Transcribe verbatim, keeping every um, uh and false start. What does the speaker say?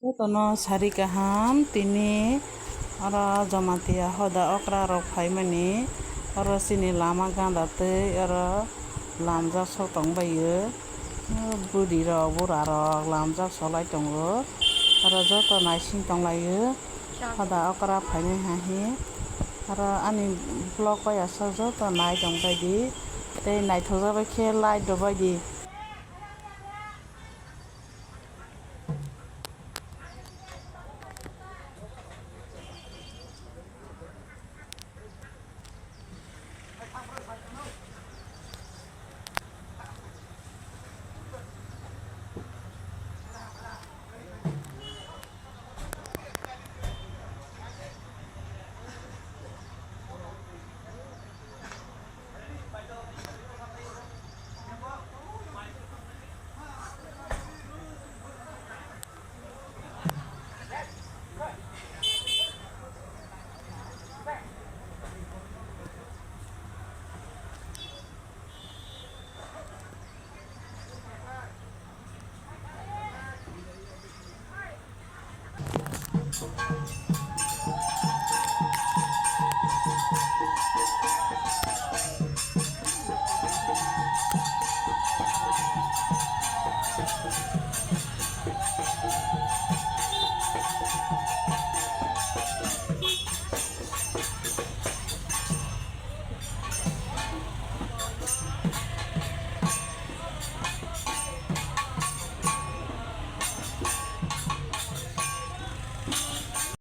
Jotono sari kaham, tini oro Jamatia hoda okra rok phaimani, oro chini lama ganda twi oro lamjak sok tongbaio. Bwrwi rok, bura rok lamjak solai tongo, oro joto naising tonglaio. Hoda okra phainai hai, oro ani vlog bai aswk joto nai tongbaidi tei naithokjak bai khe like rwbaidi.